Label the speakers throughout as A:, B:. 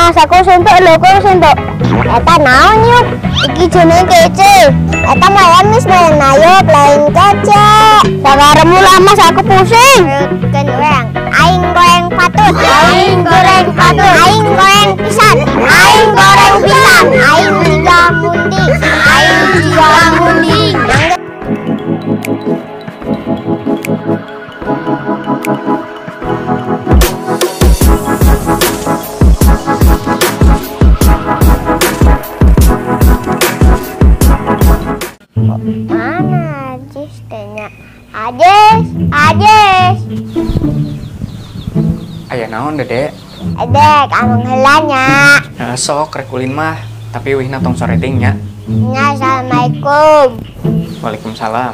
A: Mas, aku suntuk lho, kowe suntuk.
B: Eta naon yuk? Iki jenenge kece. Eta mah emis main ayub lain kece.
A: Sakaremu lah Mas, aku pusing.
B: Keun urang. Aing goreng patut. Aing goreng patut. Aing goreng pisan. Aing goreng pisan. Aing jiga mundi. Aing jiga mundi. Mana Ajis tanya? Ajis, Ajis.
C: Aya naon Dede?
B: Dek, amung heula nya.
C: Nah, sok rek ulin mah, tapi wihna tong sore ting nya.
B: Nya, assalamualaikum.
C: Waalaikumsalam.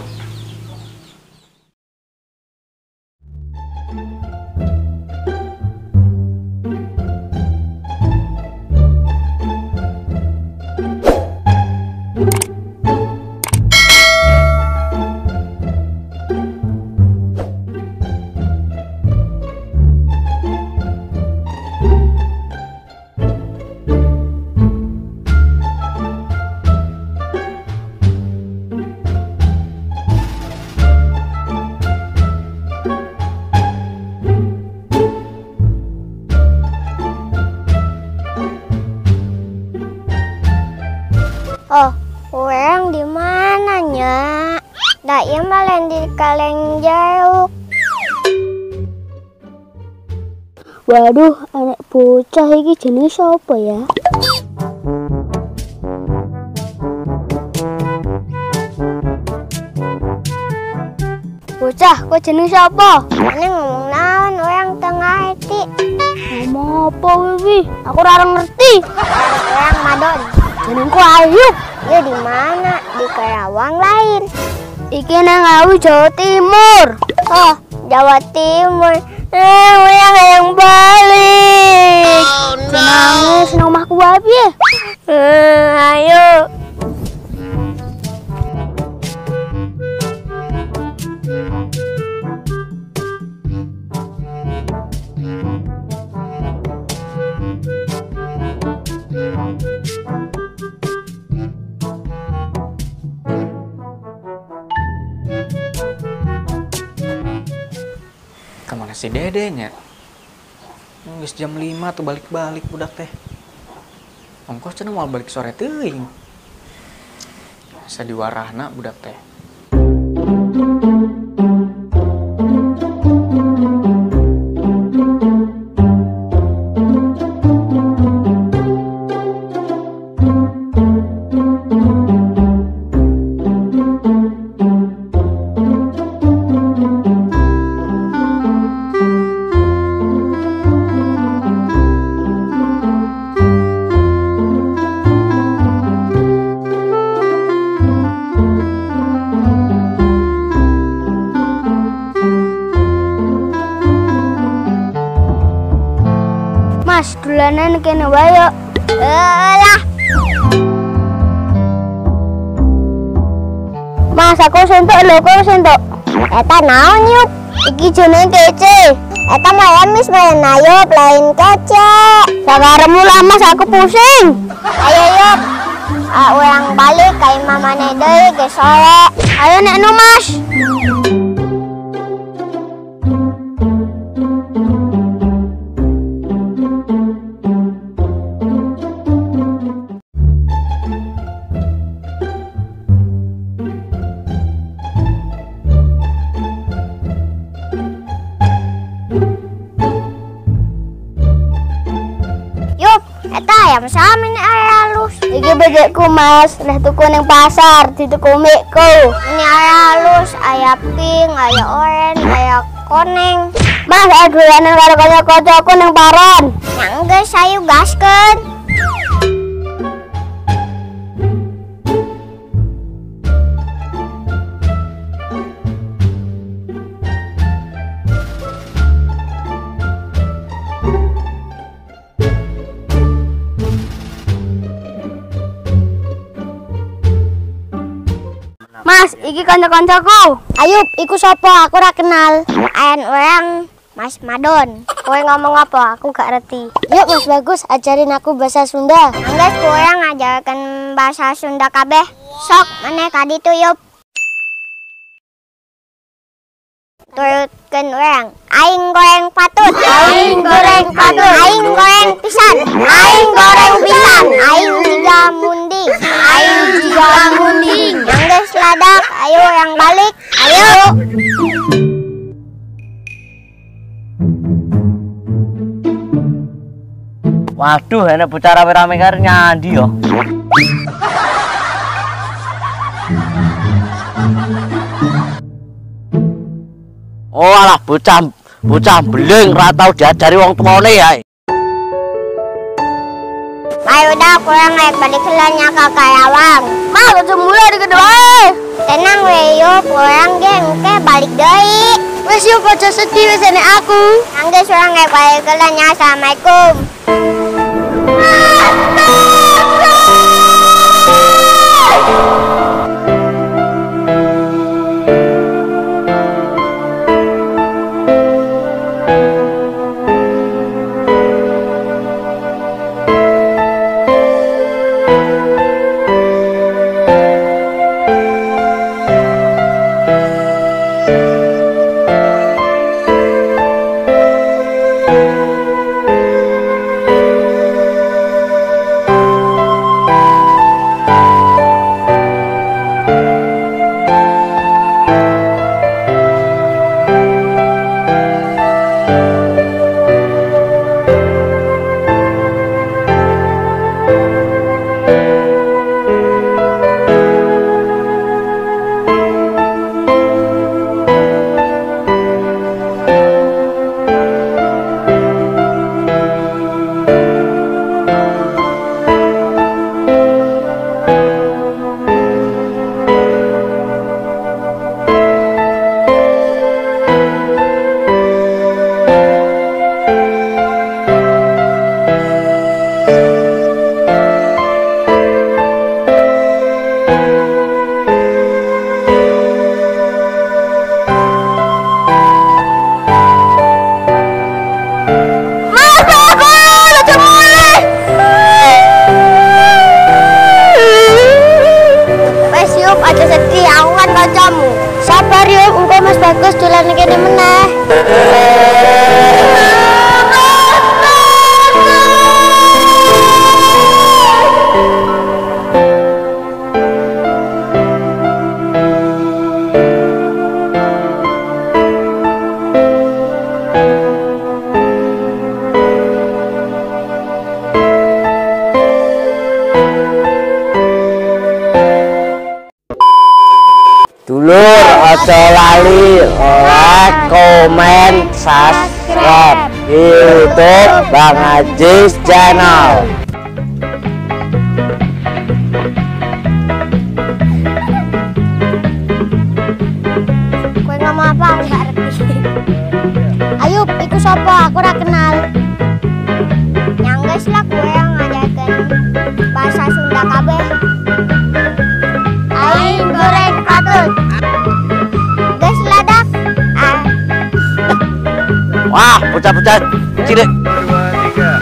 B: Oh, orang di mana nya? Da ieu mah lain di kaleng jeruk.
A: Waduh, anak bocah iki jenenge sapa ya? Bocah, kok jenenge sapa?
B: Ini ngomong naon orang teu ngarti.
A: Ngomong apa wiwi? Aku ora ngerti.
B: Orang madon.
A: Jenengku Ayub.
B: Ya di mana? Di Karawang lain.
A: Iki nang Ngawi Jawa Timur.
B: Oh, Jawa Timur. Orang yang balik.
A: Oh, no. Nangis nang omahku wae piye?
B: Ayo.
C: Kemana si Dedenya? Geus jam 5 tuh balik-balik budak teh. Ongkos cenah moal balik sore teuing. Asa diwarahna budak teh.
A: Mas, dolanan kene wae yo.
B: Lah.
A: Mas, aku suntuk lho, kowe suntuk.
B: Eta naon yuk? Iki jenenge kece. Eta mah emis main ayub lain kece.
A: Sakaremu lah Mas, aku pusing.
B: Ayo yuk. Urang balik ka imah maneh deui geus sore.
A: Ayo nek nu Mas.
B: Eta ayam sama ini halus.
A: Iki bedekku Mas, leh tuku ning pasar, dituku mikku.
B: Ini halus, aya pink, aya oranye, aya koneng.
A: Mas, ayo dolanan karo kanca-kancaku ning paron.
B: Ya geus ayo gaskeun.
A: Mas, iki kanca-kancaku.
B: Ayub, iku sapa? Aku ora kenal. Ayan orang Mas Madon. Kowe ngomong apa? Aku gak ngerti.
A: Yuk Mas Bagus, ajarin aku bahasa Sunda.
B: Angges kowe ngajarkan bahasa Sunda kabeh. Sok maneh kaditu yuk. Turutkeun urang. Aing goreng patut. Aing goreng patut. Aing goreng pisan. Aing goreng pisan. Aing jiga mundi. Aing jiga mundi. Angges ladak, ayo yang balik. Ayo.
D: Waduh, enak bocah rame-rame karo nyandi yo. Oh alah bocah beling ra tau diajari wong tuane ya.
B: Ayo dah kurang naik balik heula ka Karawang.
A: Mah aja mulai di wae.
B: Tenang we yo, kurang ge engke balik deui.
A: Wis yo aja sedih wis enek aku.
B: Angges urang naik balik heula nya. Assalamualaikum. Aja sedih, aku kan kancamu.
A: Sabar yuk, engko Mas Bagus dolan kene meneh.
D: Dulur, aja lali like, komen, subscribe YouTube Bang Ajis Channel.
B: Kowe ngomong apa aku gak ngerti.
A: Ayo, iku sapa? Aku ora kenal.
B: Nyangges lah kowe yang ngajarkeun bahasa Sunda kabeh. Aing goreng patut. Geus ladak. Ah.
D: Wah, bocah-bocah cilik.
E: 2 3.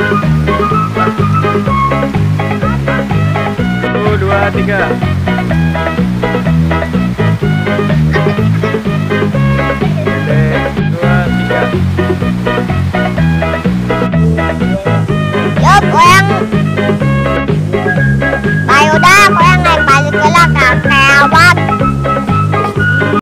E: 1 2 3. 2 3.